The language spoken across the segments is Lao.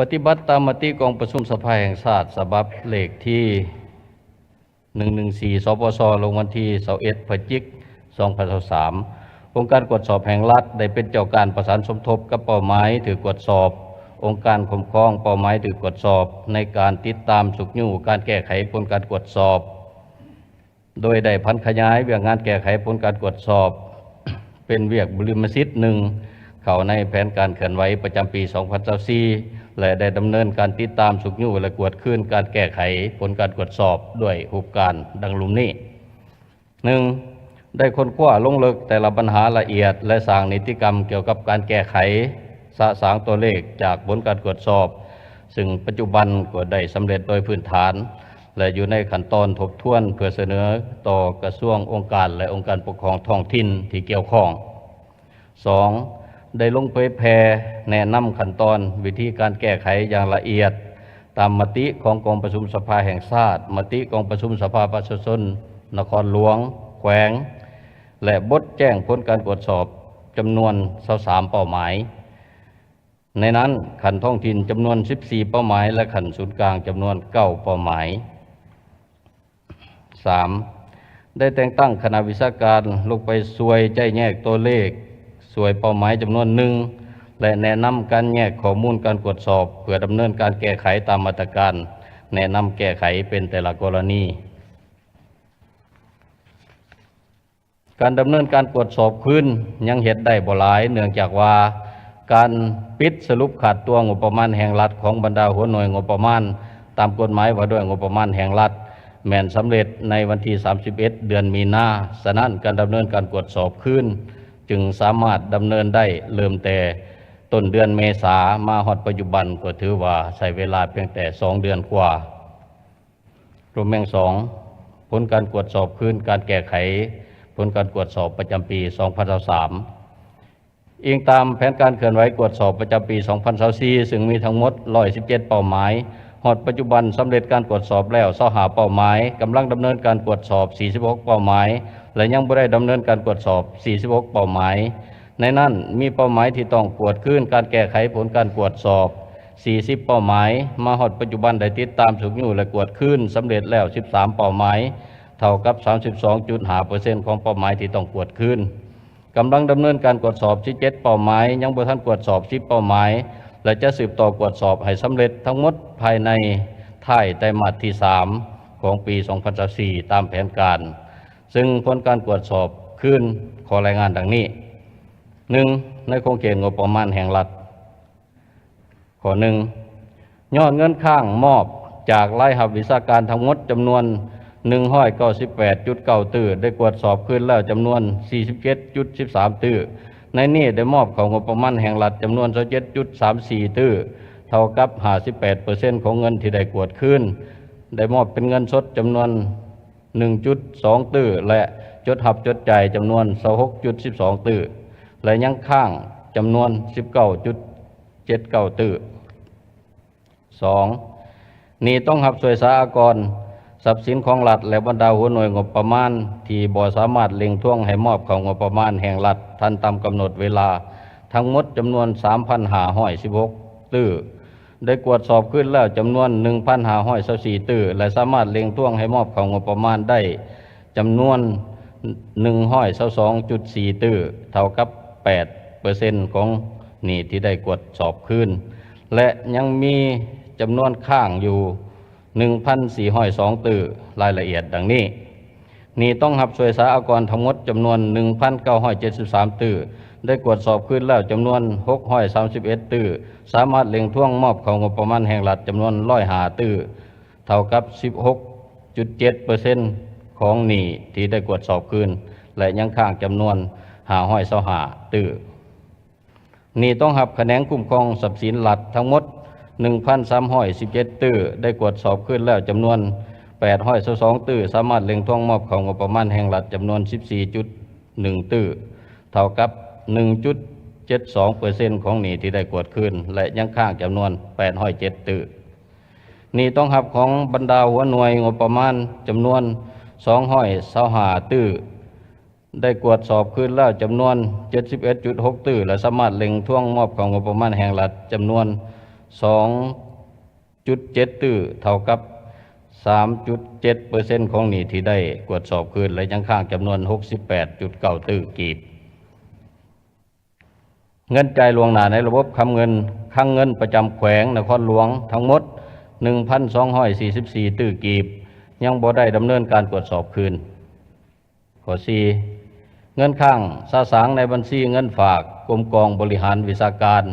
ປະຕິບັດຕາມມະຕິກອງປະຊຸມສະພາແຫ່ງຊາດ ສະບັບເລກທີ ໜຶ່ງໜຶ່ງສີ່ ສປຊ ລົງວັນທີ ຊາວເອັດ ພະຈິກ ສອງພັນຊາວສາມ. ອົງການກວດສອບແຫ່ງລັດ ໄດ້ເປັນເຈົ້າການປະສານສົມທົບກັບເປົ້າໝາຍຖືກກວດສອບ, ອົງການຄຸ້ມຄອງເປົ້າໝາຍຖືກກວດສອບ ໃນການຕິດຕາມຊຸກຍູ້ການແກ້ໄຂຜົນການກວດສອບ, ໂດຍໄດ້ຜັນຂະຫຍາຍວຽກງານແກ້ໄຂຜົນການກວດສອບ ເປັນວຽກບຸລິມະສິດໜຶ່ງ ເຂົ້າໃນແຜນການເຄື່ອນໄຫວປະຈຳປີ ສອງພັນຊາວສີ່ ແລະ ໄດ້ດຳເນີນການຕິດຕາມ, ຊຸກຍູ້ ແລະ ກວດຄືນການແກ້ໄຂຜົນການກວດສອບດ້ວຍຮູບການດັ່ງລຸ່ມນີ້: ໜຶ່ງ, ໄດ້ຄົ້ນຄວ້າລົງເລິກແຕ່ລະບັນຫາລະອຽດ ແລະ ສ້າງນິຕິກຳກ່ຽວກັບການແກ້ໄຂ, ສະສາງຕົວເລກຈາກຜົນການກວດສອບ, ຊຶ່ງປັດຈຸບັນກໍໄດ້ສຳເລັດໂດຍພື້ນຖານ ແລະ ຢູ່ໃນຂັ້ນຕອນທົບທວນເພື່ອສະເໜີຕໍ່ກະຊວງ, ອົງການ ແລະ ອົງການປົກຄອງທ້ອງຖິ່ນທີ່ກ່ຽວຂ້ອງ. ສອງ, ໄດ້ລົງເຜີຍແຜ່ແນະນຳຂັ້ນຕອນວິທີການແກ້ໄຂຢ່າງລະອຽດ ຕາມມະຕິຂອງກອງປະຊຸມສະພາແຫ່ງຊາດ, ມະຕິກອງປະຊຸມສະພາປະຊາຊົນນະຄອນຫຼວງ, ແຂວງ ແລະ ບົດແຈ້ງຜົນການກວດສອບຈຳນວນ ຊາວສາມ ເປົ້າໝາຍ. ໃນນັ້ນ, ຂັ້ນທ້ອງຖິ່ນຈຳນວນ ສິບສີ່ ເປົ້າໝາຍ ແລະ ຂັ້ນສູນກາງຈຳນວນ ເກົ້າ ເປົ້າໝາຍ. ສາມ, ໄດ້ແຕ່ງຕັ້ງຄະນະວິຊາການລົງໄປຊ່ວຍໄຈ້ແຍກຕົວເລກ, ຊ່ວຍເປົ້າໝາຍຈຳນວນໜຶ່ງ ແລະ ແນະນຳການແຍກຂໍ້ມູນການກວດສອບ ເພື່ອດຳເນີນການແກ້ໄຂຕາມມາດຕະການແນະນຳແກ້ໄຂເປັນແຕ່ລະກໍລະນີ. ການດຳເນີນການກວດສອບຄືນຍັງເຮັດໄດ້ບໍ່ຫຼາຍ, ເນື່ອງຈາກວ່າການປິດສະຫຼຸບຂາດຕົວງົບປະມານແຫ່ງລັດຂອງບັນດາຫົວໜ່ວຍງົບປະມານຕາມກົດໝາຍວ່າດ້ວຍງົບປະມານແຫ່ງລັດ ແມ່ນສຳເລັດໃນວັນທີ ສາມສິບເອັດ ເດືອນມີນາ. ສະນັ້ນ, ການດຳເນີນການກວດສອບຄືນຈຶ່ງສາມາດດຳເນີນໄດ້ເລີ່ມແຕ່ຕົ້ນເດືອນເມສາມາຮອດປັດຈຸບັນ, ກໍຖືວ່າໃຊ້ເວລາພຽງແຕ່ສອງເດືອນກວ່າ. ລົມແມງສອງ, ຜົນການກວດສອບຄືນການແກ້ໄຂຜົນການກວດສອບປະຈຳປີ ສອງພັນຊາວສາມ. ອີງຕາມແຜນການເຄື່ອນໄຫວກວດສອບປະຈຳປີ ສອງພັນຊາວສີ່ ຊຶ່ງມີທັງໝົດ ຮ້ອຍສິບເຈັດ ເປົ້າໝາຍ, ຮອດປັດຈຸບັນສຳເລັດການກວດສອບແລ້ວ ຊາວຫ້າ ເປົ້າໝາຍ, ກຳລັງດຳເນີນການກວດສອບ ສີ່ສິບຫົກ ເປົ້າໝາຍ ແລະ ຍັງບໍ່ໄດ້ດຳເນີນການກວດສອບ ສີ່ສິບຫົກ ເປົ້າໝາຍ. ໃນນັ້ນ, ມີເປົ້າໝາຍທີ່ຕ້ອງກວດຄືນການແກ້ໄຂຜົນການກວດສອບ ສີ່ສິບ ເປົ້າໝາຍ, ມາຮອດປັດຈຸບັນໄດ້ຕິດຕາມ, ຊຸກຍູ້ ແລະ ກວດຄືນສຳເລັດແລ້ວ ສິບສາມ ເປົ້າໝາຍ, ເທົ່າກັບ ສາມສິບສອງຈຸດຫ້າເປີເຊັນ ຂອງເປົ້າໝາຍທີ່ຕ້ອງກວດຄືນ. ກຳລັງດຳເນີນການກວດສອບ ສິບເຈັດ ເປົ້າໝາຍ, ຍັງບໍ່ທັນກວດສອບ ສິບ ເປົ້າໝາຍ ແລະ ຈະສືບຕໍ່ກວດສອບໃຫ້ສຳເລັດທັງໝົດພາຍໃນທ້າຍໄຕມາດທີ ສາມ ຂອງປີ ສອງພັນຊາວສີ່ ຕາມແຜນການ. ຊຶ່ງຜົນການກວດສອບຄືນ ຂໍລາຍງານດັ່ງນີ້: ໜຶ່ງ, ໃນຂົງເຂດງົບປະມານແຫ່ງລັດ. ຂໍ້ໜຶ່ງ, ຍອດເງິນຄ້າງມອບຈາກລາຍຮັບວິຊາການທັງໝົດຈຳນວນ ໜຶ່ງຮ້ອຍເກົ້າສິບແປດຈຸດເກົ້າ ຕື້, ໄດ້ກວດສອບຄືນແລ້ວຈຳນວນ ສີ່ສິບເຈັດຈຸດສິບສາມ ຕື້. ໃນນີ້ໄດ້ມອບເຂົ້າງົບປະມານແຫ່ງລັດຈຳນວນ ຊາວເຈັດຈຸດສາມສີ່ ຕື້, ເທົ່າກັບ ຫ້າສິບແປດເປີເຊັນ ຂອງເງິນທີ່ໄດ້ກວດຄືນ. ໄດ້ມອບເປັນເງິນສົດຈຳນວນ ໜຶ່ງຈຸດສອງ ຕື້ ແລະ ຈົດຮັບຈົດຈ່າຍຈຳນວນ ຊາວຫົກຈຸດສິບສອງ ຕື້ ແລະ ຍັງຄ້າງຈຳນວນ ສິບເກົ້າຈຸດເຈັດເກົ້າ ຕື້. ສອງ, ໜີ້ຕ້ອງຮັບຊ່ວຍສາອາກອນ, ຊັບສິນຂອງລັດ ແລະ ບັນດາຫົວໜ່ວຍງົບປະມານ ທີ່ບໍ່ສາມາດເລັ່ງທວງໃຫ້ມອບເຂົ້າງົບປະມານແຫ່ງລັດທັນຕາມກຳນົດເວລາ ທັງໝົດຈຳນວນ ສາມພັນຫ້າຮ້ອຍສິບຫົກ ຕື້. ໄດ້ກວດສອບຄືນແລ້ວຈຳນວນ ໜຶ່ງພັນຫ້າຮ້ອຍຊາວສີ່ ຕື້ ແລະ ສາມາດເລັ່ງທວງໃຫ້ມອບເຂົ້າງົບປະມານໄດ້ຈຳນວນ ໜຶ່ງຮ້ອຍຊາວສອງຈຸດສີ່ ຕື້, ເທົ່າກັບ ແປດເປີເຊັນ ຂອງໜີ້ທີ່ໄດ້ກວດສອບຄືນ ແລະ ຍັງມີຈຳນວນຄ້າງຢູ່ ໜຶ່ງພັນສີ່ຮ້ອຍສອງ ຕື້. ລາຍລະອຽດດັ່ງນີ້: ໜີ້ຕ້ອງຮັບຊ່ວຍສາອາກອນທັງໝົດຈຳນວນ ໜຶ່ງພັນເກົ້າຮ້ອຍເຈັດສິບສາມ ຕື້, ໄດ້ກວດສອບຄືນແລ້ວຈຳນວນ ຫົກຮ້ອຍສາມສິບເອັດ ຕື້, ສາມາດເລັ່ງທວງມອບເຂົ້າງົບປະມານແຫ່ງລັດຈຳນວນ ຮ້ອຍຫ້າ ຕື້, ເທົ່າກັບ ສິບຫົກຈຸດເຈັດເປີເຊັນ ຂອງໜີ້ທີ່ໄດ້ກວດສອບຄືນ ແລະ ຍັງຄ້າງຈຳນວນ ຫ້າຮ້ອຍຊາວຫ້າ ຕື້. ໜີ້ຕ້ອງຮັບຂະແໜງຄຸ້ມຄອງຊັບສິນລັດທັງໝົດ ໜຶ່ງພັນສາມຮ້ອຍສິບເຈັດ ຕື້, ໄດ້ກວດສອບຄືນແລ້ວຈຳນວນ ແປດຮ້ອຍຊາວສອງ ຕື້, ສາມາດເລັ່ງທວງມອບເຂົ້າງົບປະມານແຫ່ງລັດຈຳນວນ ສິບສີ່ຈຸດໜຶ່ງ ຕື້, ເທົ່າກັບ ໜຶ່ງຈຸດເຈັດສອງເປີເຊັນ ຂອງໜີ້ທີ່ໄດ້ກວດຄືນ ແລະ ຍັງຄ້າງຈຳນວນ ແປດຮ້ອຍເຈັດ ຕື້. ໜີ້ຕ້ອງຮັບຂອງບັນດາຫົວໜ່ວຍງົບປະມານຈຳນວນ ສອງຮ້ອຍຊາວຫ້າ ຕື້, ໄດ້ກວດສອບຄືນແລ້ວຈຳນວນ ເຈັດສິບເອັດຈຸດຫົກ ຕື້ ແລະ ສາມາດເລັ່ງທວງມອບເຂົ້າງົບປະມານແຫ່ງລັດຈຳນວນ ສອງຈຸດເຈັດຕື້ ເທົ່າກັບສາມຈຸດເຈັດເປີເຊັນຂອງໜີ້ທີ່ໄດ້ກວດສອບຄືນ ແລະ ຍັງຄ້າງຈຳນວນຫົກສິບແປດຈຸດເກົ້າຕື້ກີບ. ເງິນຈ່າຍລ່ວງໜ້າໃນລະບົບຄຳເງິນ ຄັງເງິນປະຈຳແຂວງນະຄອນຫຼວງທັງໝົດ ໜຶ່ງພັນສອງຮ້ອຍສີ່ສິບສີ່ຕື້ກີບ ຍັງບໍ່ໄດ້ດຳເນີນການກວດສອບຄືນ. ຂໍ້ສີ່ ເງິນຄ້າງສະສາງໃນບັນຊີເງິນຝາກກົມກອງບໍລິຫານວິຊາການ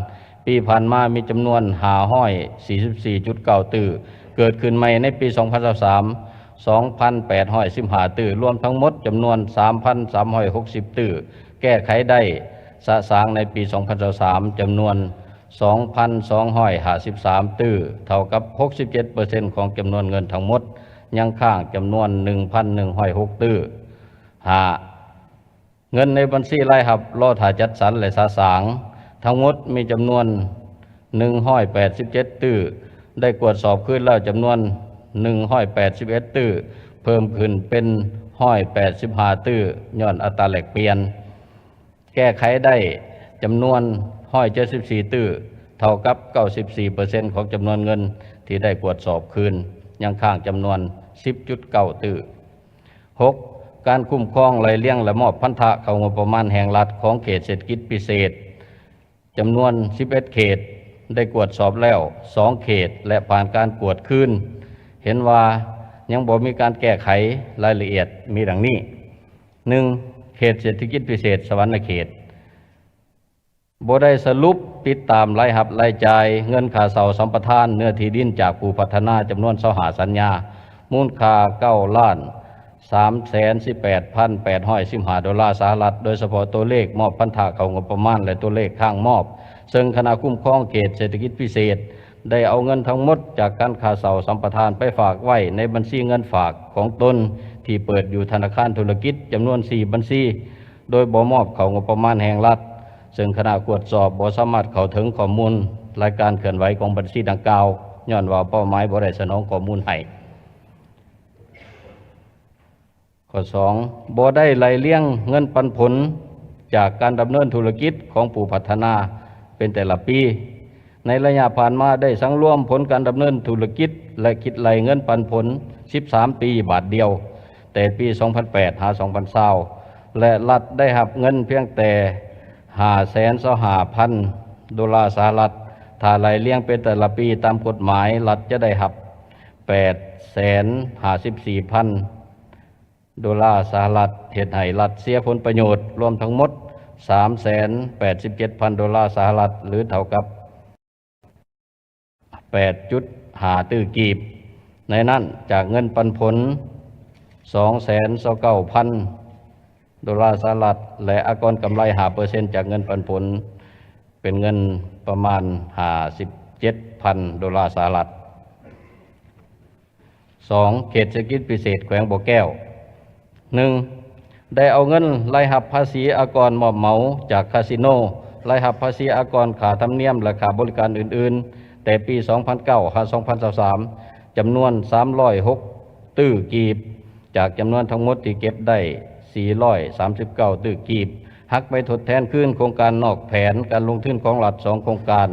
ປີຜ່ານມາມີຈຳນວນຫ້າຮ້ອຍສີ່ສິບສີ່ຈຸດເກົ້າຕື້ ເກີດຂຶ້ນໃໝ່ໃນປີສອງພັນຊາວສາມ ສອງພັນແປດຮ້ອຍສິບຫ້າຕື້ ລວມທັງໝົດຈຳນວນສາມພັນສາມຮ້ອຍຫົກສິບຕື້ ແກ້ໄຂໄດ້ສະສາງໃນປີສອງພັນຊາວສາມ ຈຳນວນສອງພັນສອງຮ້ອຍຫ້າສິບສາມຕື້ ເທົ່າກັບຫົກສິບເຈັດເປີເຊັນຂອງຈຳນວນເງິນທັງໝົດ ຍັງຄ້າງຈຳນວນໜຶ່ງພັນໜຶ່ງຮ້ອຍຫົກຕື້. ຫ້າ ເງິນໃນບັນຊີລາຍຮັບລໍຖ້າຈັດສັນ ແລະ ສະສາງ ທັງໝົດມີຈຳນວນໜຶ່ງຮ້ອຍແປດສິບເຈັດຕື້ ໄດ້ກວດສອບຄືນແລ້ວຈຳນວນໜຶ່ງຮ້ອຍແປດສິບເອັດຕື້ ເພີ່ມຂຶ້ນເປັນຮ້ອຍແປດສິບຫ້າຕື້ ຍ້ອນອັດຕາແລກປ່ຽນ. ແກ້ໄຂໄດ້ຈຳນວນຮ້ອຍເຈັດສິບສີ່ຕື້ ເທົ່າກັບເກົ້າສິບສີ່ເປີເຊັນຂອງຈຳນວນເງິນທີ່ໄດ້ກວດສອບຄືນ ຍັງຄ້າງຈຳນວນສິບຈຸດເກົ້າຕື້. ຫົກ ການຄຸ້ມຄອງໄລ່ລຽງ ແລະ ມອບພັນທະເຂົ້າງົບປະມານແຫ່ງລັດຂອງເຂດເສດຖະກິດພິເສດ ຈຳນວນສິບເອັດເຂດ ໄດ້ກວດສອບແລ້ວສອງເຂດ ແລະ ຜ່ານການກວດຄືນ ເຫັນວ່າຍັງບໍ່ມີການແກ້ໄຂ. ລາຍລະອຽດມີດັ່ງນີ້: ໜຶ່ງ ເຂດເສດຖະກິດພິເສດສະຫວັນນະເຂດ ບໍ່ໄດ້ສະຫຼຸບຕິດຕາມລາຍຮັບລາຍຈ່າຍເງິນຄ່າເຊົ່າສຳປະທານເນື້ອທີ່ດິນຈາກຜູ້ພັດທະນາຈຳນວນຊາວຫ້າສັນຍາ ມູນຄ່າເກົ້າລ້ານສາມແສນສິບແປດພັນແປດຮ້ອຍສິບຫ້າໂດລາສະຫະລັດ, ໂດຍສະເພາະຕົວເລກມອບພັນທະເຂົ້າງົບປະມານ ແລະ ຕົວເລກຄ້າງມອບ, ເຊິ່ງຄະນະຄຸ້ມຄອງເຂດເສດຖະກິດພິເສດ ໄດ້ເອົາເງິນທັງໝົດຈາກການຄ່າເຊົ່າສຳປະທານໄປຝາກໄວ້ໃນບັນຊີເງິນຝາກຂອງຕົນທີ່ເປີດຢູ່ທະນາຄານທຸລະກິດຈຳນວນສີ່ບັນຊີ ໂດຍບໍ່ມອບເຂົ້າງົບປະມານແຫ່ງລັດ, ເຊິ່ງຄະນະກວດສອບບໍ່ສາມາດເຂົ້າເຖິງຂໍ້ມູນລາຍການເຄື່ອນໄຫວຂອງບັນຊີດັ່ງກ່າວ ຍ້ອນວ່າເປົ້າໝາຍບໍ່ໄດ້ສະໜອງຂໍ້ມູນໃຫ້. ຂໍ້ສອງ ບໍ່ໄດ້ໄລ່ລຽງເງິນປັນຜົນຈາກການດຳເນີນທຸລະກິດຂອງຜູ້ພັດທະນາເປັນແຕ່ລະປີ. ໃນໄລຍະຜ່ານມາໄດ້ສັງລວມຜົນການດຳເນີນທຸລະກິດ ແລະ ຄິດໄລ່ເງິນປັນຜົນສິບສາມປີບາດດຽວ, ແຕ່ປີສອງພັນແປດຫາສອງພັນຊາວ ແລະ ລັດໄດ້ຮັບເງິນພຽງແຕ່ຫ້າແສນຊາວຫ້າພັນໂດລາສະຫະລັດ. ຖ້າໄລ່ລຽງເປັນແຕ່ລະປີຕາມກົດໝາຍ, ລັດຈະໄດ້ຮັບແປດແສນຫ້າສິບສີ່ພັນໂດລາສະຫະລັດ, ເຮັດໃຫ້ລັດເສຍຜົນປະໂຫຍດລວມທັງໝົດສາມແສນແປດສິບເຈັດພັນໂດລາສະຫະລັດ ຫຼື ເທົ່າກັບ ແປດຈຸດຫ້າຕື້ກີບ. ໃນນັ້ນ, ຈາກເງິນປັນຜົນ ສອງແສນຊາວເກົ້າພັນໂດລາສະຫະລັດ ແລະ ອາກອນກຳໄລຫ້າເປີເຊັນຈາກເງິນປັນຜົນ ເປັນເງິນປະມານຫ້າສິບເຈັດພັນໂດລາສະຫະລັດ. ສອງ ເຂດເສດຖະກິດພິເສດແຂວງບໍ່ແກ້ວ. ໜຶ່ງ ໄດ້ເອົາເງິນລາຍຮັບພາສີອາກອນມອບເໝົາຈາກຄາສິໂນ, ລາຍຮັບພາສີອາກອນຄ່າທຳນຽມ ແລະ ຄ່າບໍລິການອື່ນໆ ແຕ່ປີສອງພັນເກົ້າຫາສອງພັນຊາວສາມ ຈຳນວນສາມຮ້ອຍຫົກຕື້ກີບ, ຈາກຈຳນວນທັງໝົດທີ່ເກັບໄດ້ສີ່ຮ້ອຍສາມສິບເກົ້າຕື້ກີບ, ຫັກໄປທົດແທນຄືນໂຄງການນອກແຜນການລົງທຶນຂອງລັດສອງໂຄງການ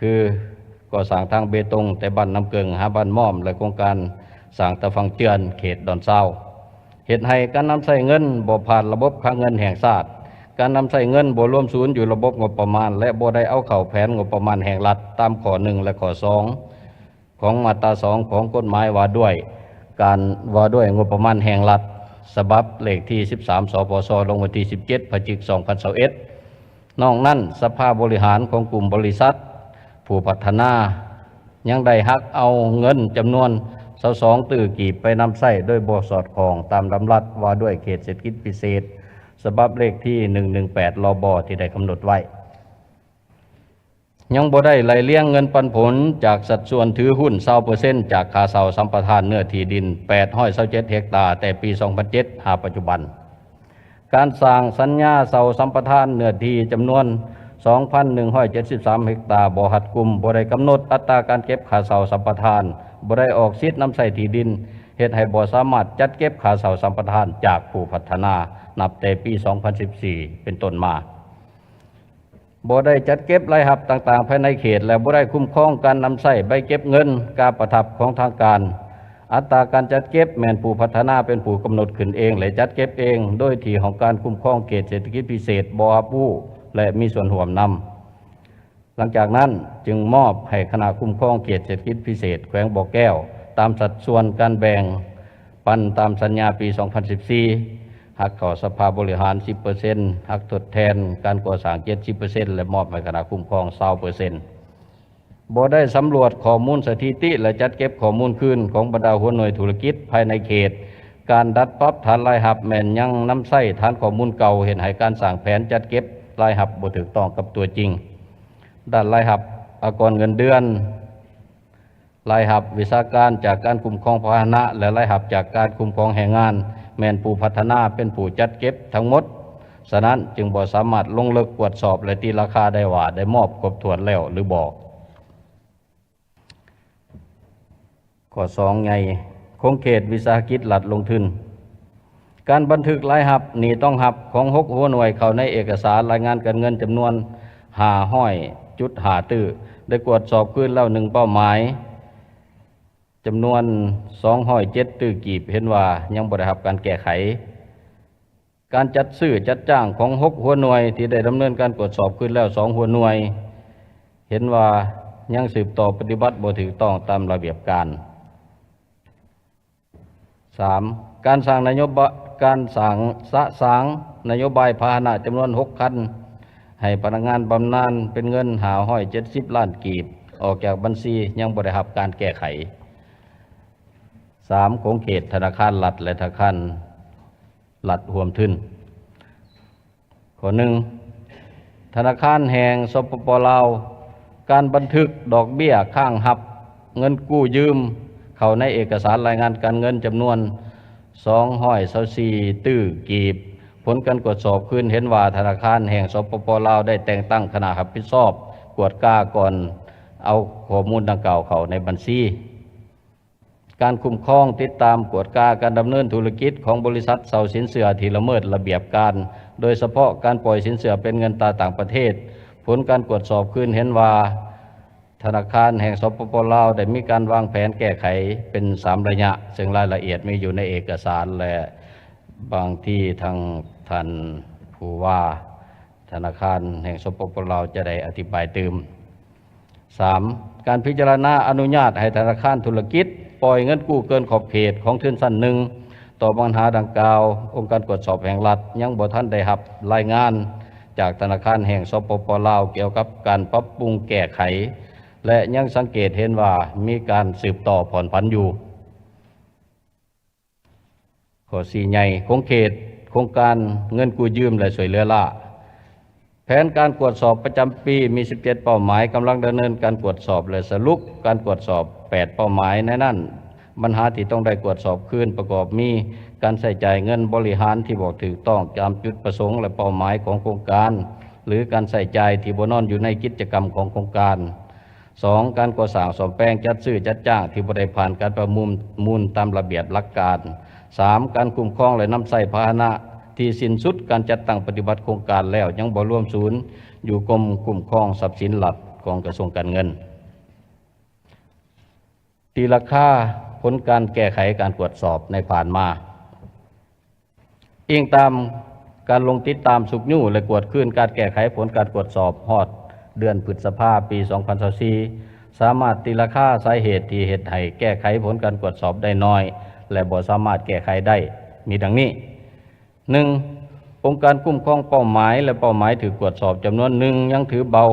ຄື ກໍ່ສ້າງທາງເບຕົງແຕ່ບ້ານນ້ຳເກິ່ງຫາບ້ານມອມ ແລະ ໂຄງການສ້າງຕາຝັ່ງເຈື່ອນເຂດດອນຊາວ, ເຮັດໃຫ້ການນຳໃຊ້ເງິນບໍ່ຜ່ານລະບົບຄັງເງິນແຫ່ງຊາດ, ການນຳໃຊ້ເງິນບໍ່ລວມສູນຢູ່ລະບົບງົບປະມານ ແລະ ບໍ່ໄດ້ເອົາເຂົ້າແຜນງົບປະມານແຫ່ງລັດຕາມຂໍ້ໜຶ່ງ ແລະ ຂໍ້ສອງ ຂອງມາດຕາສອງຂອງກົດໝາຍວ່າດ້ວຍການ ວ່າດ້ວຍງົບປະມານແຫ່ງລັດ ສະບັບເລກທີສິບສາມ ສປຊ ລົງວັນທີສິບເຈັດ ພະຈິກ ສອງພັນຊາວເອັດ. ນອກນັ້ນ, ສະພາບໍລິຫານຂອງກຸ່ມບໍລິສັດຜູ້ພັດທະນາ ຍັງໄດ້ຫັກເອົາເງິນຈຳນວນຊາວສອງຕື້ກີບໄປນຳໃຊ້ໂດຍບໍ່ສອດຄ່ອງຕາມດຳລັດວ່າດ້ວຍເຂດເສດຖະກິດພິເສດ ສະບັບເລກທີໜຶ່ງໜຶ່ງແປດ ລບ ທີ່ໄດ້ກຳນົດໄວ້. ຍັງບໍ່ໄດ້ໄລ່ລຽງເງິນປັນຜົນຈາກສັດສ່ວນຖືຮຸ້ນຊາວເປີເຊັນຈາກຄ່າເຊົ່າສຳປະທານເນື້ອທີ່ດິນແປດຮ້ອຍຊາວເຈັດເຮັກຕາ ແຕ່ປີສອງພັນເຈັດຫາປັດຈຸບັນ. ການສ້າງສັນຍາເຊົ່າສຳປະທານເນື້ອທີ່ຈຳນວນສອງພັນໜຶ່ງຮ້ອຍເຈັດສິບສາມເຮັກຕາບໍ່ຮັດກຸມ, ບໍ່ໄດ້ກຳນົດອັດຕາການເກັບຄ່າເຊົ່າສຳປະທານ, ບໍ່ໄດ້ອອກສິດນຳໃຊ້ທີ່ດິນ, ເຮັດໃຫ້ບໍ່ສາມາດຈັດເກັບຄ່າເຊົ່າສຳປະທານຈາກຜູ້ພັດທະນາ ນັບແຕ່ປີສອງພັນສິບສີ່ເປັນຕົ້ນມາ. ບໍ່ໄດ້ຈັດເກັບລາຍຮັບຕ່າງໆພາຍໃນເຂດ ແລະ ບໍ່ໄດ້ຄຸ້ມຄອງການນຳໃຊ້ໃບເກັບເງິນກາປະທັບຂອງທາງການ. ອັດຕາການຈັດເກັບແມ່ນຜູ້ພັດທະນາເປັນຜູ້ກຳນົດຂຶ້ນເອງ ແລະ ຈັດເກັບເອງ ໂດຍທີ່ຫ້ອງການຄຸ້ມຄອງເຂດເສດຖະກິດພິເສດບໍ່ຮັບຮູ້ ແລະ ມີສ່ວນຮ່ວມນຳ. ຫຼັງຈາກນັ້ນຈຶ່ງມອບໃຫ້ຄະນະຄຸ້ມຄອງເຂດເສດຖະກິດພິເສດແຂວງບໍ່ແກ້ວ ຕາມສັດສ່ວນການແບ່ງປັນຕາມສັນຍາປີສອງພັນສິບສີ່ ຫັກເຂົ້າສະພາບໍລິຫານສິບເປີເຊັນ, ຫັກທົດແທນການກໍ່ສ້າງເຈັດສິບເປີເຊັນ ແລະ ມອບໃຫ້ຄະນະຄຸ້ມຄອງຊາວເປີເຊັນ. ບໍ່ໄດ້ສຳຫຼວດຂໍ້ມູນສະຖິຕິ ແລະ ຈັດເກັບຂໍ້ມູນຄືນຂອງບັນດາຫົວໜ່ວຍທຸລະກິດພາຍໃນເຂດ. ການດັດປັບຖານລາຍຮັບແມ່ນຍັງນຳໃຊ້ຖານຂໍ້ມູນເກົ່າ, ເຮັດໃຫ້ການສ້າງແຜນຈັດເກັບລາຍຮັບບໍ່ຖືກຕ້ອງກັບຕົວຈິງ. ດ້ານລາຍຮັບອາກອນເງິນເດືອນ, ລາຍຮັບວິຊາການຈາກການຄຸ້ມຄອງພາຫະນະ ແລະ ລາຍຮັບຈາກການຄຸ້ມຄອງແຮງງານ ແມ່ນຜູ້ພັດທະນາເປັນຜູ້ຈັດເກັບທັງໝົດ, ສະນັ້ນຈຶ່ງບໍ່ສາມາດລົງເລິກກວດສອບ ແລະ ຕີລາຄາໄດ້ວ່າໄດ້ມອບຄົບຖ້ວນແລ້ວຫຼືບໍ່. ຂໍ້ສອງໃຫຍ່ ຂົງເຂດວິສາຫະກິດລັດລົງທຶນ. ການບັນທຶກລາຍຮັບ, ໜີ້ຕ້ອງຮັບຂອງຫົກຫົວໜ່ວຍເຂົ້າໃນເອກະສານລາຍງານການເງິນຈຳນວນຫ້າຮ້ອຍຈຸດຫ້າຕື້ ໄດ້ກວດສອບຄືນແລ້ວໜຶ່ງເປົ້າໝາຍ, ຈຳນວນສອງຮ້ອຍເຈັດຕື້ກີບ ເຫັນວ່າຍັງບໍ່ໄດ້ຮັບການແກ້ໄຂ. ການຈັດຊື້ຈັດຈ້າງຂອງຫົກຫົວໜ່ວຍທີ່ໄດ້ດຳເນີນການກວດສອບຄືນແລ້ວສອງຫົວໜ່ວຍ ເຫັນວ່າຍັງສືບຕໍ່ປະຕິບັດບໍ່ຖືກຕ້ອງຕາມລະບຽບການ. ສາມ ການສ້າງນະໂຍບາ ການສ້າງ ສະສາງນະໂຍບາຍພາຫະນະຈຳນວນຫົກຄັນ ໃຫ້ພະນັກງານບຳນານເປັນເງິນຫ້າຮ້ອຍເຈັດສິບລ້ານກີບ ອອກຈາກບັນຊີ ຍັງບໍ່ໄດ້ຮັບການແກ້ໄຂ. ສາມ ຂົງເຂດທະນາຄານລັດ ແລະ ທະນາຄານລັດຮ່ວມທຶນ. ຂໍ້ໜຶ່ງ ທະນາຄານແຫ່ງ ສປປ ລາວ, ການບັນທຶກດອກເບ້ຍຄ້າງຮັບເງິນກູ້ຢືມເຂົ້າໃນເອກະສານລາຍງານການເງິນຈຳນວນສອງຮ້ອຍຊາວສີ່ຕື້ກີບ. ຜົນການກວດສອບຄືນເຫັນວ່າ ທະນາຄານແຫ່ງ ສປປ ລາວ ໄດ້ແຕ່ງຕັ້ງຄະນະຮັບຜິດຊອບກວດກາກ່ອນເອົາຂໍ້ມູນດັ່ງກ່າວເຂົ້າໃນບັນຊີ. ການຄຸ້ມຄອງ, ຕິດຕາມ, ກວດກາການດຳເນີນທຸລະກິດຂອງບໍລິສັດເຊົ່າສິນເຊື່ອທີ່ລະເມີດລະບຽບການ, ໂດຍສະເພາະການປ່ອຍສິນເຊື່ອເປັນເງິນຕາຕ່າງປະເທດ. ຜົນການກວດສອບຄືນເຫັນວ່າ ທະນາຄານແຫ່ງ ສປປ ລາວ ໄດ້ມີການວາງແຜນແກ້ໄຂເປັນສາມໄລຍະ, ເຊິ່ງລາຍລະອຽດມີຢູ່ໃນເອກະສານ ແລະ ບາງທີທາງທ່ານຜູ້ວ່າທະນາຄານແຫ່ງ ສປປ ລາວ ຈະໄດ້ອະທິບາຍຕື່ມ. ສາມ ການພິຈາລະນາອະນຸຍາດໃຫ້ທະນາຄານທຸລະກິດປ່ອຍເງິນກູ້ເກີນຂອບເຂດຂອງທຶນຊັ້ນໜຶ່ງ. ຕໍ່ບັນຫາດັ່ງກ່າວ, ອົງການກວດສອບແຫ່ງລັດຍັງບໍ່ທັນໄດ້ຮັບລາຍງານຈາກທະນາຄານແຫ່ງ ສປປ ລາວ ກ່ຽວກັບການປັບປຸງແກ້ໄຂ ແລະ ຍັງສັງເກດເຫັນວ່າມີການສືບຕໍ່ຜ່ອນຜັນຢູ່. ຂໍ້ສີ່ໃຫຍ່ ຂົງເຂດໂຄງການເງິນກູ້ຢືມ ແລະ ຊ່ວຍເຫຼືອລ້າ. ແຜນການກວດສອບປະຈຳປີມີສິບເຈັດເປົ້າໝາຍ, ກຳລັງດຳເນີນການກວດສອບ ແລະ ສະຫຼຸບການກວດສອບແປດເປົ້າໝາຍ. ໃນນັ້ນ, ບັນຫາທີ່ຕ້ອງໄດ້ກວດສອບຄືນປະກອບມີ ການໃຊ້ຈ່າຍເງິນບໍລິຫານທີ່ບໍ່ຖືກຕ້ອງຕາມຈຸດປະສົງ ແລະ ເປົ້າໝາຍຂອງໂຄງການ ຫຼື ການໃຊ້ຈ່າຍທີ່ບໍ່ນອນຢູ່ໃນກິດຈະກຳຂອງໂຄງການ. ສອງ ການກໍ່ສ້າງ, ສ້ອມແປງ, ຈັດຊື້, ຈັດຈ້າງທີ່ບໍ່ໄດ້ຜ່ານການປະມູນ ມູນຕາມລະບຽບຫຼັກການ. ສາມ ການຄຸ້ມຄອງ ແລະ ນຳໃຊ້ພາຫະນະທີ່ສິ້ນສຸດການຈັດຕັ້ງປະຕິບັດໂຄງການແລ້ວ ຍັງບໍ່ລວມສູນຢູ່ກົມຄຸ້ມຄອງຊັບສິນລັດຂອງກະຊວງການເງິນ. ຕີລາຄາຜົນການແກ້ໄຂການກວດສອບໃນຜ່ານມາ. ອີງຕາມການລົງຕິດຕາມຊຸກຍູ້ ແລະ ກວດຄືນການແກ້ໄຂຜົນການກວດສອບຮອດເດືອນພຶດສະພາປີສອງພັນຊາວສີ່ ສາມາດຕີລາຄາສາເຫດທີ່ເຮັດໃຫ້ແກ້ໄຂຜົນການກວດສອບໄດ້ໜ້ອຍ ແລະ ບໍ່ສາມາດແກ້ໄຂໄດ້ ມີດັ່ງນີ້: ໜຶ່ງ ອົງການຄຸ້ມຄອງເປົ້າໝາຍ ແລະ ເປົ້າໝາຍຖືກກວດສອບຈຳນວນໜຶ່ງຍັງຖືເບົາ,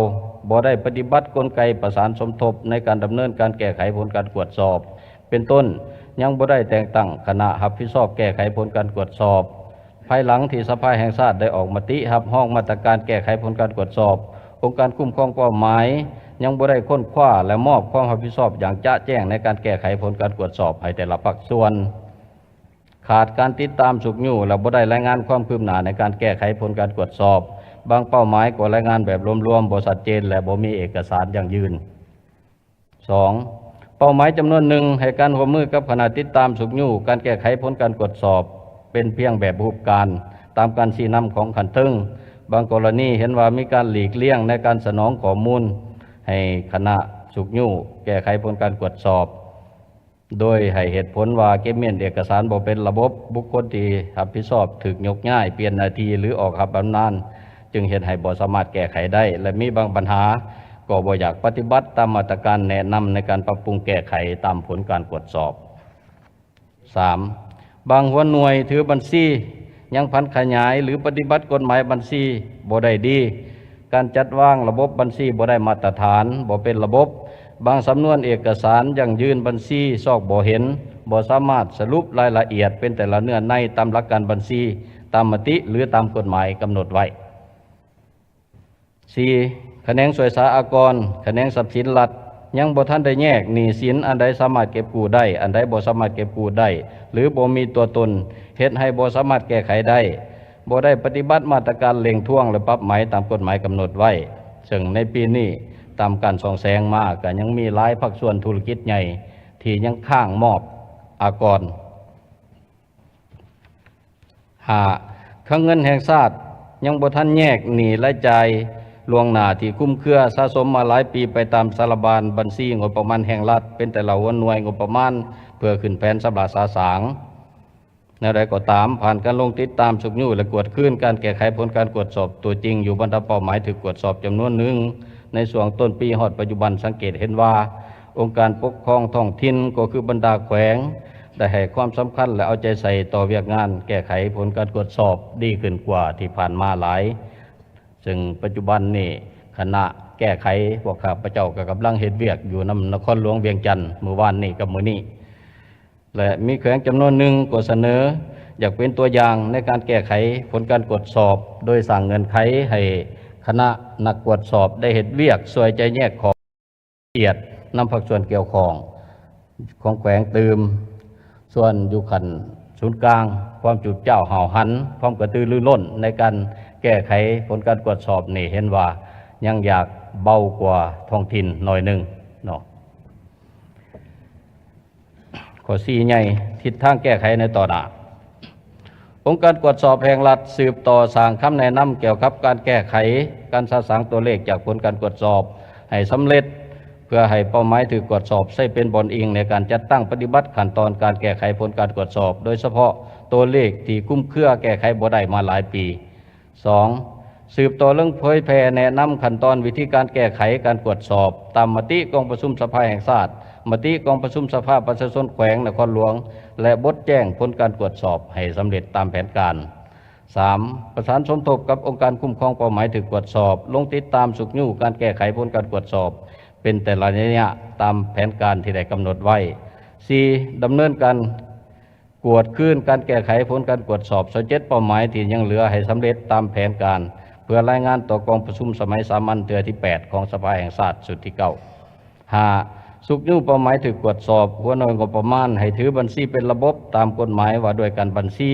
ບໍ່ໄດ້ປະຕິບັດກົນໄກປະສານສົມທົບໃນການດຳເນີນການແກ້ໄຂຜົນການກວດສອບ. ເປັນຕົ້ນ, ຍັງບໍ່ໄດ້ແຕ່ງຕັ້ງຄະນະຮັບຜິດຊອບແກ້ໄຂຜົນການກວດສອບ. ພາຍຫຼັງທີ່ສະພາແຫ່ງຊາດໄດ້ອອກມະຕິຮັບຮອງມາດຕະການແກ້ໄຂຜົນການກວດສອບ, ອົງການຄຸ້ມຄອງເປົ້າໝາຍຍັງບໍ່ໄດ້ຄົ້ນຄວ້າ ແລະ ມອບຄວາມຮັບຜິດຊອບຢ່າງຈະແຈ້ງໃນການແກ້ໄຂຜົນການກວດສອບໃຫ້ແຕ່ລະພາກສ່ວນ. ຂາດການຕິດຕາມຊຸກຍູ້ ແລະ ບໍ່ໄດ້ລາຍງານຄວາມຄືບໜ້າໃນການແກ້ໄຂຜົນການກວດສອບ. ບາງເປົ້າໝາຍກໍລາຍງານແບບລວມໆ, ບໍ່ຊັດເຈນ ແລະ ບໍ່ມີເອກະສານຢັ້ງຢືນ. ສອງ ເປົ້າໝາຍຈຳນວນໜຶ່ງໃຫ້ການຮ່ວມມືກັບຄະນະຕິດຕາມຊຸກຍູ້ການແກ້ໄຂຜົນການກວດສອບ ເປັນພຽງແບບຮູບການຕາມການຊີ້ນຳຂອງຂັ້ນເທິງ. ບາງກໍລະນີເຫັນວ່າມີການຫຼີກລ່ຽງໃນການສະໜອງຂໍ້ມູນໃຫ້ຄະນະຊຸກຍູ້ແກ້ໄຂຜົນການກວດສອບ ໂດຍໃຫ້ເຫດຜົນວ່າເກັບມ້ຽນເອກະສານບໍ່ເປັນລະບົບ, ບຸກຄົນທີ່ຮັບຜິດຊອບຖືກຍົກຍ້າຍ, ປ່ຽນໜ້າທີ່ ຫຼື ອອກຮັບບຳນານ, ຈຶ່ງເຮັດໃຫ້ບໍ່ສາມາດແກ້ໄຂໄດ້ ແລະ ມີບາງບັນຫາກໍບໍ່ຢາກປະຕິບັດຕາມມາດຕະການແນະນຳໃນການປັບປຸງແກ້ໄຂຕາມຜົນການກວດສອບ. ສາມ, ບາງຫົວໜ່ວຍຖືບັນຊີຍັງຜັນຂະຫຍາຍ ຫຼື ປະຕິບັດກົດໝາຍບັນຊີບໍ່ໄດ້ດີ, ການຈັດວາງລະບົບບັນຊີບໍ່ໄດ້ມາດຕະຖານ, ບໍ່ເປັນລະບົບ, ບາງສຳນວນເອກະສານຢັ້ງຢືນບັນຊີຊອກບໍ່ເຫັນ, ບໍ່ສາມາດສະຫຼຸບລາຍລະອຽດເປັນແຕ່ລະເນື້ອໃນຕາມຫຼັກການບັນຊີ, ຕາມມະຕິ ຫຼື ຕາມກົດໝາຍກຳນົດໄວ້. ສີ່, ຂະແໜງສ່ວຍສາອາກອນ, ຂະແໜງຊັບສິນລັດ ຍັງບໍ່ທັນໄດ້ແຍກໜີ້ສິນ ອັນໃດສາມາດເກັບກູ້ໄດ້, ອັນໃດບໍ່ສາມາດເກັບກູ້ໄດ້ ຫຼື ບໍ່ມີຕົວຕົນ, ເຮັດໃຫ້ບໍ່ສາມາດແກ້ໄຂໄດ້, ບໍ່ໄດ້ປະຕິບັດມາດຕະການເລັ່ງທວງ ແລະ ປັບໃໝຕາມກົດໝາຍກຳນົດໄວ້, ເຊິ່ງໃນປີນີ້ຕາມການສ່ອງແສງມາ ກໍຍັງມີຫຼາຍພາກສ່ວນທຸລະກິດໃຫຍ່ທີ່ຍັງຄ້າງມອບອາກອນ. ຫ້າ, ຄັງເງິນແຫ່ງຊາດຍັງບໍ່ທັນແຍກໜີ້ລາຍຈ່າຍລ່ວງໜ້າທີ່ຄຸມເຄືອສະສົມມາຫຼາຍປີໄປຕາມສາລະບານບັນຊີງົບປະມານແຫ່ງລັດເປັນແຕ່ລະຫົວໜ່ວຍງົບປະມານ ເພື່ອຂຶ້ນແຜນຊຳລະສະສາງ. ແນວໃດກໍຕາມ, ຜ່ານການລົງຕິດຕາມຊຸກຍູ້ ແລະ ກວດຄືນການແກ້ໄຂຜົນການກວດສອບຕົວຈິງຢູ່ບັນດາເປົ້າໝາຍຖືກກວດສອບຈຳນວນໜຶ່ງ ໃນຊ່ວງຕົ້ນປີຮອດປັດຈຸບັນ ສັງເກດເຫັນວ່າ ອົງການປົກຄອງທ້ອງຖິ່ນ ກໍຄືບັນດາແຂວງ ໄດ້ໃຫ້ຄວາມສຳຄັນ ແລະ ເອົາໃຈໃສ່ຕໍ່ວຽກງານແກ້ໄຂຜົນການກວດສອບດີຂຶ້ນກວ່າທີ່ຜ່ານມາຫຼາຍ, ເຊິ່ງປັດຈຸບັນນີ້ຄະນະແກ້ໄຂພວກຂ້າພະເຈົ້າກໍກຳລັງເຮັດວຽກຢູ່ນຳນະຄອນຫຼວງວຽງຈັນ ມື້ວານນີ້ກັບມື້ນີ້ ແລະ ມີແຂວງຈຳນວນໜຶ່ງກໍສະເໜີຢາກເປັນຕົວຢ່າງໃນການແກ້ໄຂຜົນການກວດສອບ ໂດຍສ້າງເງື່ອນໄຂໃຫ້ຄະນະນັກກວດສອບໄດ້ເຮັດວຽກຊ່ວຍແຈກແຍກຂໍ້ ລະອຽດນຳພາກສ່ວນກ່ຽວຂ້ອງຂອງແຂວງຕື່ມ, ສ່ວນຢູ່ຂັ້ນສູນກາງ ຄວາມຈູບຈ້າວຫ້າວຫັນ, ຄວາມກະຕືລືລົ້ນໃນການແກ້ໄຂຜົນການກວດສອບນີ້ ເຫັນວ່າຍັງຢາກເບົາກວ່າທ້ອງຖິ່ນໜ້ອຍໜຶ່ງເນາະ. ຂໍ້ສີ່ໃຫຍ່, ທິດທາງແກ້ໄຂໃນຕໍ່ໜ້າ. ອົງການກວດສອບແຫ່ງລັດສືບຕໍ່ສ້າງຄຳແນະນຳກ່ຽວກັບການແກ້ໄຂການສະສາງຕົວເລກຈາກຜົນການກວດສອບໃຫ້ສຳເລັດ, ເພື່ອໃຫ້ເປົ້າໝາຍຖືກກວດສອບໃຊ້ເປັນບ່ອນອີງໃນການຈັດຕັ້ງປະຕິບັດຂັ້ນຕອນການແກ້ໄຂຜົນການກວດສອບ, ໂດຍສະເພາະຕົວເລກທີ່ຄຸມເຄືອແກ້ໄຂບໍ່ໄດ້ມາຫຼາຍປີ. ສອງ, ສືບຕໍ່ເລື່ອງເຜີຍແຜ່ແນະນຳຂັ້ນຕອນວິທີການແກ້ໄຂການກວດສອບ ຕາມມະຕິກອງປະຊຸມສະພາແຫ່ງຊາດ, ມະຕິກອງປະຊຸມສະພາປະຊາຊົນແຂວງນະຄອນຫຼວງ ແລະ ບົດແຈ້ງຜົນການກວດສອບໃຫ້ສຳເລັດຕາມແຜນການ. ສາມ, ປະສານສົມທົບກັບອົງການຄຸ້ມຄອງເປົ້າໝາຍຖືກກວດສອບ, ລົງຕິດຕາມຊຸກຍູ້ການແກ້ໄຂຜົນການກວດສອບເປັນແຕ່ລະໄລຍະຕາມແຜນການທີ່ໄດ້ກຳນົດໄວ້. ສີ່, ດຳເນີນການ ກວດຄືນການແກ້ໄຂຜົນການກວດສອບຊາວເຈັດເປົ້າໝາຍທີ່ຍັງເຫຼືອໃຫ້ສຳເລັດຕາມແຜນການ ເພື່ອລາຍງານຕໍ່ກອງປະຊຸມສະໄໝສາມັນເທື່ອທີແປດຂອງສະພາແຫ່ງຊາດຊຸດທີເກົ້າ. ຫ້າ, ຊຸກຍູ້ເປົ້າໝາຍຖືກກວດສອບ, ຫົວໜ່ວຍງົບປະມານໃຫ້ຖືບັນຊີເປັນລະບົບຕາມກົດໝາຍວ່າດ້ວຍການບັນຊີ,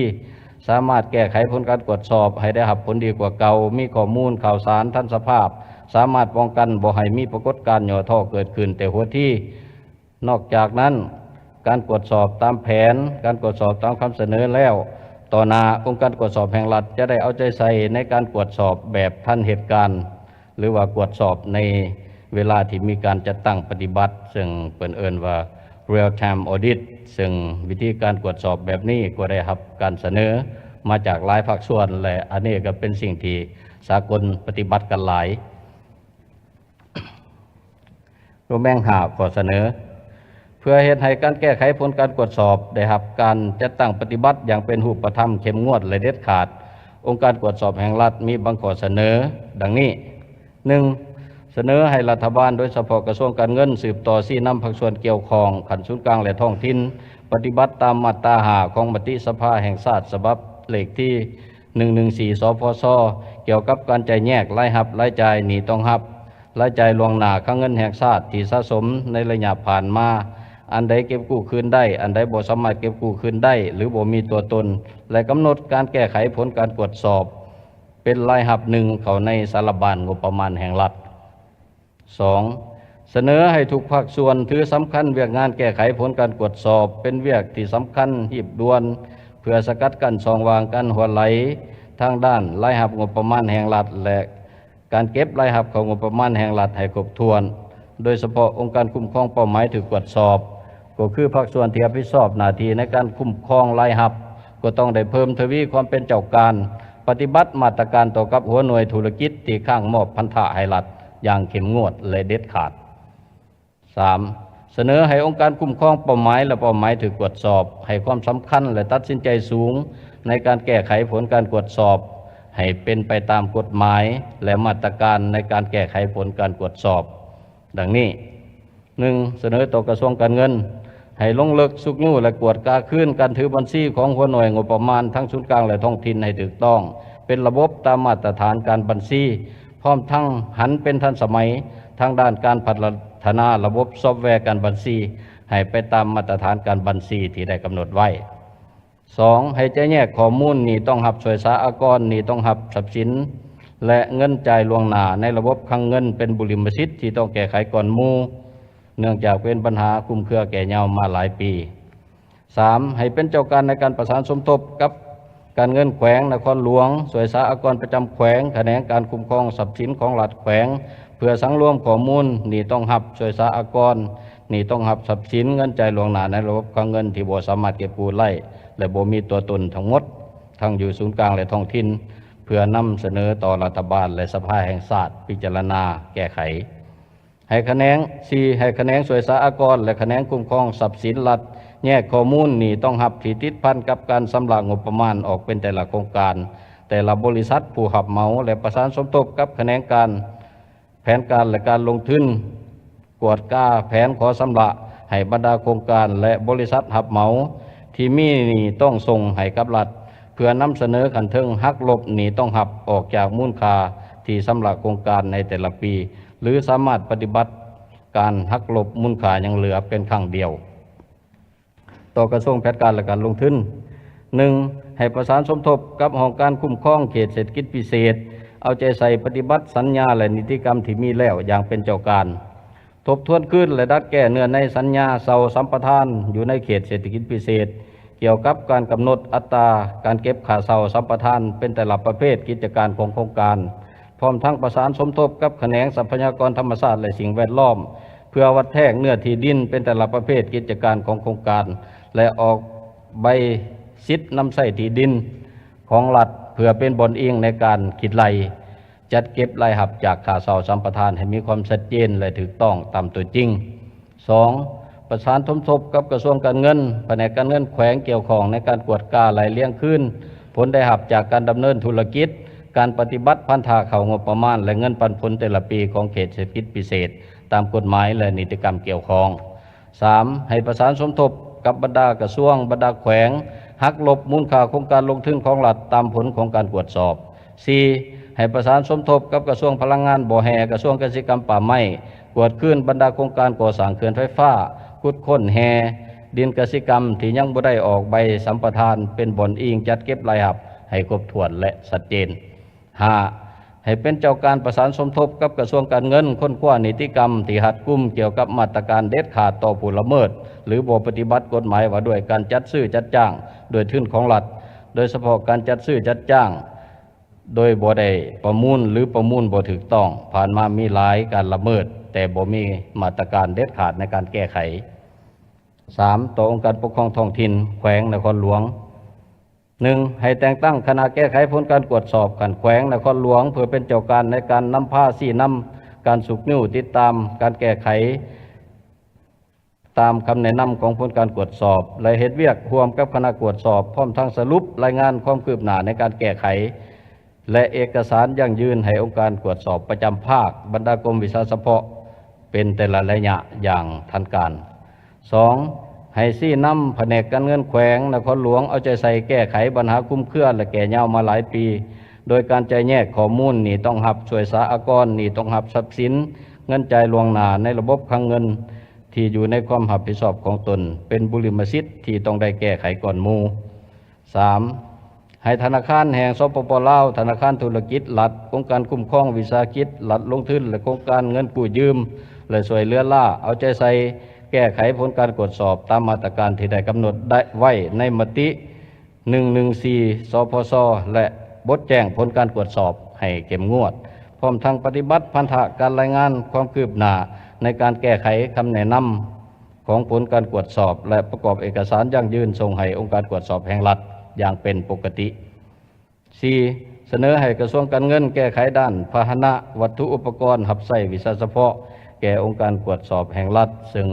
ສາມາດແກ້ໄຂຜົນການກວດສອບໃຫ້ໄດ້ຮັບຜົນດີກວ່າເກົ່າ, ມີຂໍ້ມູນຂ່າວສານທັນສະພາບ, ສາມາດປ້ອງກັນບໍ່ໃຫ້ມີປາກົດການຫຍໍ້ທໍ້ເກີດຂຶ້ນແຕ່ຫົວທີ. ນອກຈາກນັ້ນ, ການກວດສອບຕາມແຜນ, ການກວດສອບຕາມຄຳສະເໜີແລ້ວ, ຕໍ່ໜ້າອົງການກວດສອບແຫ່ງລັດຈະໄດ້ເອົາໃຈໃສ່ໃນການກວດສອບແບບທັນເຫດການ ຫຼືວ່າກວດສອບໃນເວລາທີ່ມີການຈັດຕັ້ງປະຕິບັດ, ເຊິ່ງເພິ່ນເອີ້ນວ່າ real time audit, ເຊິ່ງວິທີການກວດສອບແບບນີ້ກໍໄດ້ຮັບການສະເໜີມາຈາກຫຼາຍພາກສ່ວນ ແລະ ອັນນີ້ກໍເປັນສິ່ງທີ່ສາກົນປະຕິບັດກັນຫຼາຍ. ໂຕແມງຫ້າ ຂໍ້ສະເໜີ ເພື່ອເຮັດໃຫ້ການແກ້ໄຂຜົນການກວດສອບໄດ້ຮັບການຈັດຕັ້ງປະຕິບັດຢ່າງເປັນຮູບປະທຳ, ເຂັ້ມງວດ ແລະ ເດັດຂາດ, ອົງການກວດສອບແຫ່ງລັດມີບາງຂໍ້ສະເໜີດັ່ງນີ້. ໜຶ່ງ, ສະເໜີໃຫ້ລັດຖະບານ, ໂດຍສະເພາະກະຊວງການເງິນ, ສືບຕໍ່ຊີ້ນຳພາກສ່ວນກ່ຽວຂ້ອງຂັ້ນສູນກາງ ແລະ ທ້ອງຖິ່ນ ປະຕິບັດຕາມມາດຕາຫ້າຂອງມະຕິສະພາແຫ່ງຊາດສະບັບເລກທີ ໜຶ່ງໜຶ່ງສີ່ ສພຊ ກ່ຽວກັບການຈ່າຍແຍກລາຍຮັບ, ລາຍຈ່າຍ, ໜີ້ຕ້ອງຮັບ, ລາຍຈ່າຍລ່ວງໜ້າ, ຄັງເງິນແຫ່ງຊາດທີ່ສະສົມໃນໄລຍະຜ່ານມາ, ອັນໃດເກັບກູ້ຄືນໄດ້, ອັນໃດບໍ່ສາມາດເກັບກູ້ຄືນໄດ້ ຫຼື ບໍ່ມີຕົວຕົນ ແລະ ກຳນົດການແກ້ໄຂຜົນການກວດສອບເປັນລາຍຮັບໜຶ່ງເຂົ້າໃນສາລະບານງົບປະມານແຫ່ງລັດ. ສອງ, ສະເໜີໃຫ້ທຸກພາກສ່ວນຖືສຳຄັນວຽກງານແກ້ໄຂຜົນການກວດສອບເປັນວຽກທີ່ສຳຄັນຮີບດ່ວນ ເພື່ອສະກັດກັ້ນຊ່ອງວ່າງການຮົ່ວໄຫຼ ທາງດ້ານລາຍຮັບງົບປະມານແຫ່ງລັດ ແລະ ການເກັບລາຍຮັບເຂົ້າງົບປະມານແຫ່ງລັດໃຫ້ຄົບຖ້ວນ, ໂດຍສະເພາະອົງການຄຸ້ມຄອງເປົ້າໝາຍຖືກກວດສອບ ກໍຄືພາກສ່ວນທີ່ຮັບຜິດຊອບໜ້າທີ່ໃນການຄຸ້ມຄອງລາຍຮັບ ກໍຕ້ອງໄດ້ເພີ່ມທະວີຄວາມເປັນເຈົ້າການ, ປະຕິບັດມາດຕະການຕໍ່ກັບຫົວໜ່ວຍທຸລະກິດທີ່ຄ້າງມອບພັນທະໃຫ້ລັດຢ່າງເຂັ້ມງວດ ແລະ ເດັດຂາດ. ສາມ ສະເໜີໃຫ້ອົງການຄຸ້ມຄອງເປົ້າໝາຍ ແລະ ເປົ້າໝາຍຖືກກວດສອບ ໃຫ້ຄວາມສຳຄັນ ແລະ ຕັດສິນໃຈສູງໃນການແກ້ໄຂຜົນການກວດສອບ ໃຫ້ເປັນໄປຕາມກົດໝາຍ ແລະ ມາດຕະການໃນການແກ້ໄຂຜົນການກວດສອບ ດັ່ງນີ້: ໜຶ່ງ ສະເໜີຕໍ່ກະຊວງການເງິນ ໃຫ້ລົງເລິກຊຸກຍູ້ ແລະ ກວດກາຄືນການຖືບັນຊີຂອງຫົວໜ່ວຍງົບປະມານທັງສູນກາງ ແລະ ທ້ອງຖິ່ນໃຫ້ຖືກຕ້ອງ ເປັນລະບົບຕາມມາດຕະຖານການບັນຊີ ພ້ອມທັງຫັນເປັນທັນສະໄໝທາງດ້ານການພັດທະນາລະບົບຊອບແວການບັນຊີ ໃຫ້ໄປຕາມມາດຕະຖານການບັນຊີທີ່ໄດ້ກຳນົດໄວ້. ສອງ ໃຫ້ແຈກແຍກຂໍ້ມູນໜີ້ຕ້ອງຮັບຊ່ວຍສາອາກອນ, ໜີ້ຕ້ອງຮັບຊັບສິນ ແລະ ເງິນຈ່າຍລ່ວງໜ້າໃນລະບົບຄັງເງິນເປັນບຸລິມະສິດທີ່ຕ້ອງແກ້ໄຂກ່ອນໝູ່ ເນື່ອງຈາກເປັນບັນຫາຄຸມເຄືອແກ່ຍາວມາຫຼາຍປີ. ສາມ ໃຫ້ເປັນເຈົ້າການໃນການປະສານສົມທົບກັບການເງິນແຂວງນະຄອນຫຼວງ, ສ່ວຍສາອາກອນປະຈຳແຂວງ, ຂະແໜງການຄຸ້ມຄອງຊັບສິນຂອງລັດແຂວງ ເພື່ອສັງລວມຂໍ້ມູນໜີ້ຕ້ອງຮັບຊ່ວຍສາອາກອນ, ໜີ້ຕ້ອງຮັບຊັບສິນ, ເງິນຈ່າຍລ່ວງໜ້າໃນລະບົບຄັງເງິນທີ່ບໍ່ສາມາດເກັບກູ້ໄດ້ ແລະ ບໍ່ມີຕົວຕົນທັງໝົດ ທັງຢູ່ສູນກາງ ແລະ ທ້ອງຖິ່ນ ເພື່ອນຳສະເໜີຕໍ່ລັດຖະບານ ແລະ ສະພາແຫ່ງຊາດພິຈາລະນາແກ້ໄຂ. ໃຫ້ຂະແໜງ ສີ່ ໃຫ້ຂະແໜງສ່ວຍສາອາກອນ ແລະ ຂະແໜງຄຸ້ມຄອງຊັບສິນລັດ ແຍກຂໍ້ມູນໜີ້ຕ້ອງຮັບທີ່ຕິດພັນກັບການຊຳລະງົບປະມານອອກເປັນແຕ່ລະໂຄງການ, ແຕ່ລະບໍລິສັດຜູ້ຮັບເໝົາ ແລະ ປະສານສົມທົບກັບຂະແໜງການ ແຜນການ ແລະ ການລົງທຶນ ກວດກາແຜນຂໍຊຳລະໃຫ້ບັນດາໂຄງການ ແລະ ບໍລິສັດຮັບເໝົາທີ່ມີໜີ້ຕ້ອງສົ່ງໃຫ້ກັບລັດ ເພື່ອນຳສະເໜີຂັ້ນເທິງຫັກລົບໜີ້ຕ້ອງຮັບອອກຈາກມູນຄ່າທີ່ຊຳລະໂຄງການໃນແຕ່ລະປີ ຫຼື ສາມາດປະຕິບັດການຫັກລົບມູນຄ່າຍັງເຫຼືອເປັນຄັ້ງດຽວ. ຕໍ່ກະຊວງແຜນການ ແລະ ການລົງທຶນ. ໜຶ່ງ ໃຫ້ປະສານສົມທົບກັບຫ້ອງການຄຸ້ມຄອງເຂດເສດຖະກິດພິເສດ ເອົາໃຈໃສ່ປະຕິບັດສັນຍາ ແລະ ນິຕິກຳທີ່ມີແລ້ວຢ່າງເປັນເຈົ້າການ. ທົບທວນຄືນ ແລະ ດັດແກ້ເນື້ອໃນສັນຍາເຊົ່າສຳປະທານຢູ່ໃນເຂດເສດຖະກິດພິເສດ ກ່ຽວກັບການກຳນົດອັດຕາການເກັບຄ່າເຊົ່າສຳປະທານເປັນແຕ່ລະປະເພດກິດຈະການຂອງໂຄງການ, ພ້ອມທັງປະສານສົມທົບກັບຂະແໜງຊັບພະຍາກອນທຳມະຊາດ ແລະ ສິ່ງແວດລ້ອມ ເພື່ອວັດແທກເນື້ອທີ່ດິນເປັນແຕ່ລະປະເພດກິດຈະການຂອງໂຄງການ ແລະ ອອກໃບສິດນຳໃຊ້ທີ່ດິນຂອງລັດ ເພື່ອເປັນບ່ອນອີງໃນການຄິດໄລ່ຈັດເກັບລາຍຮັບຈາກຄ່າເຊົ່າສຳປະທານໃຫ້ມີຄວາມຊັດເຈນ ແລະ ຖືກຕ້ອງຕາມຕົວຈິງ. ສອງ ປະສານສົມທົບກັບກະຊວງການເງິນ, ພະແນກການເງິນແຂວງກ່ຽວຂ້ອງໃນການກວດກາໄລ່ລຽງຄືນຜົນໄດ້ຮັບຈາກການດຳເນີນທຸລະກິດ, ການປະຕິບັດພັນທະເຂົ້າງົບປະມານ ແລະ ເງິນປັນຜົນແຕ່ລະປີຂອງເຂດເສດຖະກິດພິເສດ ຕາມກົດໝາຍ ແລະ ນິຕິກຳກ່ຽວຂ້ອງ. ສາມ ໃຫ້ປະສານສົມທົບກັບບັນດາກະຊວງ, ບັນດາແຂວງ ຫັກລົບມູນຄ່າໂຄງການລົງທຶນຂອງລັດຕາມຜົນຂອງການກວດສອບ. ສີ່ ໃຫ້ປະສານສົມທົບກັບກະຊວງພະລັງງານ, ບໍ່ແຮ່, ກະຊວງກະສິກຳ, ປ່າໄມ້ ກວດຄືນບັນດາໂຄງການກໍ່ສ້າງເຂື່ອນໄຟຟ້າ, ຂຸດຄົ້ນແຮ່ດິນກະສິກຳທີ່ຍັງບໍ່ໄດ້ອອກໃບສຳປະທານ ເປັນບ່ອນອີງຈັດເກັບລາຍຮັບໃຫ້ຄົບຖ້ວນ ແລະ ຊັດເຈນ. ຫ້າ ໃຫ້ເປັນເຈົ້າການປະສານສົມທົບກັບກະຊວງການເງິນ, ຄົ້ນຄວ້ານິຕິກຳທີ່ຮັດກຸມກ່ຽວກັບມາດຕະການເດັດຂາດຕໍ່ຜູ້ລະເມີດ ຫຼື ບໍ່ປະຕິບັດກົດໝາຍວ່າດ້ວຍການຈັດຊື້ຈັດຈ້າງດ້ວຍທຶນຂອງລັດ, ໂດຍສະເພາະການຈັດຊື້ຈັດຈ້າງໂດຍບໍ່ໄດ້ປະມູນ ຫຼື ປະມູນບໍ່ຖືກຕ້ອງ. ຜ່ານມາມີຫຼາຍການລະເມີດ, ແຕ່ບໍ່ມີມາດຕະການເດັດຂາດໃນການແກ້ໄຂ. ສາມ ຕໍ່ອົງການປົກຄອງທ້ອງຖິ່ນ, ແຂວງ, ນະຄອນຫຼວງ. ໜຶ່ງ ໃຫ້ແຕ່ງຕັ້ງຄະນະແກ້ໄຂຜົນການກວດສອບຂັ້ນແຂວງ, ນະຄອນຫຼວງ ເພື່ອເປັນເຈົ້າການໃນການນຳພາຊີ້ນຳການຊຸກຍູ້ຕິດຕາມການແກ້ໄຂ ຕາມຄຳແນະນຳຂອງຜົນການກວດສອບ ແລະ ເຮັດວຽກຮ່ວມກັບຄະນະກວດສອບ, ພ້ອມທັງສະຫຼຸບລາຍງານຄວາມຄືບໜ້າໃນການແກ້ໄຂ ແລະ ເອກະສານຢັ້ງຢືນໃຫ້ອົງການກວດສອບປະຈຳພາກ, ບັນດາກົມວິຊາສະເພາະ ເປັນແຕ່ລະໄລຍະຢ່າງທັນການ. ສອງ ໃຫ້ຊີ້ນຳພະແນກການເງິນແຂວງນະຄອນຫຼວງເອົາໃຈໃສ່ແກ້ໄຂບັນຫາຄຸມເຄືອ ແລະ ແກ່ຍາວມາຫຼາຍປີ ໂດຍການແຈກແຍກຂໍ້ມູນໜີ້ຕ້ອງຮັບຊ່ວຍສາອາກອນ, ໜີ້ຕ້ອງຮັບຊັບສິນ, ເງິນຈ່າຍລ່ວງໜ້າໃນລະບົບຄັງເງິນທີ່ຢູ່ໃນຄວາມຮັບຜິດຊອບຂອງຕົນ ເປັນບຸລິມະສິດທີ່ຕ້ອງໄດ້ແກ້ໄຂກ່ອນໝູ່. ສາມ ໃຫ້ທະນາຄານແຫ່ງ ສປປ ລາວ, ທະນາຄານທຸລະກິດລັດ, ອົງການຄຸ້ມຄອງວິສາຫະກິດລັດລົງທຶນ ແລະ ໂຄງການເງິນກູ້ຢືມ ແລະ ຊ່ວຍເຫຼືອລ້າ ເອົາໃຈໃສ່ແກ້ໄຂຜົນການກວດສອບຕາມມາດຕະການທີ່ໄດ້ກຳນົດໄດ້ໄວ້ໃນມະຕິ ໜຶ່ງໜຶ່ງສີ່ ສພຊ ແລະ ບົດແຈ້ງຜົນການກວດສອບໃຫ້ເຂັ້ມງວດ, ພ້ອມທັງປະຕິບັດພັນທະການລາຍງານຄວາມຄືບໜ້າໃນການແກ້ໄຂຄຳແນະນຳຂອງຜົນການກວດສອບ ແລະ ປະກອບເອກະສານຢັ້ງຢືນສົ່ງໃຫ້ອົງການກວດສອບແຫ່ງລັດຢ່າງເປັນປົກກະຕິ. ສີ່, ສະເໜີໃຫ້ກະຊວງການເງິນແກ້ໄຂດ້ານພາຫະນະ, ວັດຖຸອຸປະກອນຮັບໃຊ້ວິຊາສະເພາະແກ່ອົງການກວດສອບແຫ່ງລັດ, ເຊິ່ງ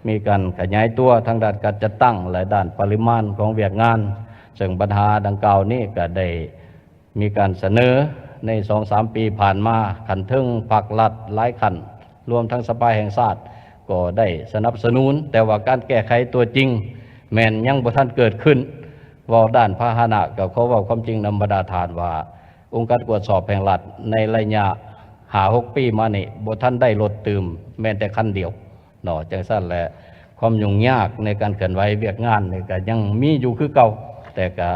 ມີການຂະຫຍາຍຕົວທາງດ້ານການຈັດຕັ້ງ ແລະ ດ້ານປະລິມານຂອງວຽກງານ, ເຊິ່ງບັນຫາດັ່ງກ່າວນີ້ກໍໄດ້ມີການສະເໜີໃນສອງສາມປີຜ່ານມາ, ຂັ້ນເທິງພັກລັດຫຼາຍຂັ້ນ ລວມທັງສະພາແຫ່ງຊາດກໍໄດ້ສະໜັບສະໜູນ, ແຕ່ວ່າການແກ້ໄຂຕົວຈິງແມ່ນຍັງບໍ່ທັນເກີດຂຶ້ນ. ເວົ້າດ້ານພາຫະນະ ກໍຂໍເວົ້າຄວາມຈິງນຳບັນດາທ່ານວ່າ ອົງການກວດສອບແຫ່ງລັດໃນໄລຍະຫ້າຫົກປີມານີ້ ບໍ່ທັນໄດ້ລົດຕື່ມແມ່ນແຕ່ຄັນດຽວເນາະ. ຈັ່ງຊັ້ນແຫຼະ ຄວາມຫຍຸ້ງຍາກໃນການເຄື່ອນໄຫວວຽກງານນີ້ກໍຍັງມີຢູ່ຄືເກົ່າ, ແຕ່ກໍ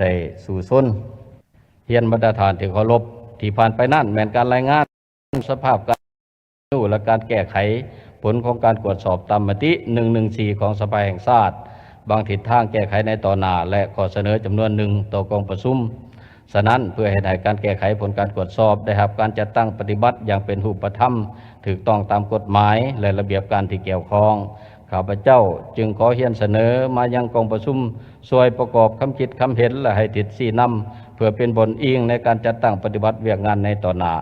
ໄດ້ສູ້ຊົນ. ຮຽນບັນດາທ່ານທີ່ເຄົາລົບ, ທີ່ຜ່ານໄປນັ້ນແມ່ນການລາຍງານສະພາບການ ແລະ ການແກ້ໄຂຜົນຂອງການກວດສອບຕາມມະຕິໜຶ່ງໜຶ່ງສີ່ຂອງສະພາແຫ່ງຊາດ, ບາງທິດທາງແກ້ໄຂໃນຕໍ່ໜ້າ ແລະ ຂໍ້ສະເໜີຈຳນວນໜຶ່ງຕໍ່ກອງປະຊຸມ. ສະນັ້ນ, ເພື່ອເຮັດໃຫ້ການແກ້ໄຂຜົນການກວດສອບໄດ້ຮັບການຈັດຕັ້ງປະຕິບັດຢ່າງເປັນຮູບປະທຳ, ຖືກຕ້ອງຕາມກົດໝາຍ ແລະ ລະບຽບການທີ່ກ່ຽວຂ້ອງ, ຂ້າພະເຈົ້າຈຶ່ງຂໍຮຽນສະເໜີມາຍັງກອງປະຊຸມ ຊ່ວຍປະກອບຄຳຄິດຄຳເຫັນ ແລະ ໃຫ້ທິດຊີ້ນຳ ເພື່ອເປັນບ່ອນອີງໃນການຈັດຕັ້ງປະຕິບັດວຽກງານໃນຕໍ່ໜ້າ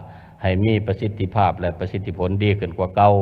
ໃຫ້ມີປະສິດທິພາບ ແລະ ປະສິດທິຜົນດີຂຶ້ນກວ່າເກົ່າ.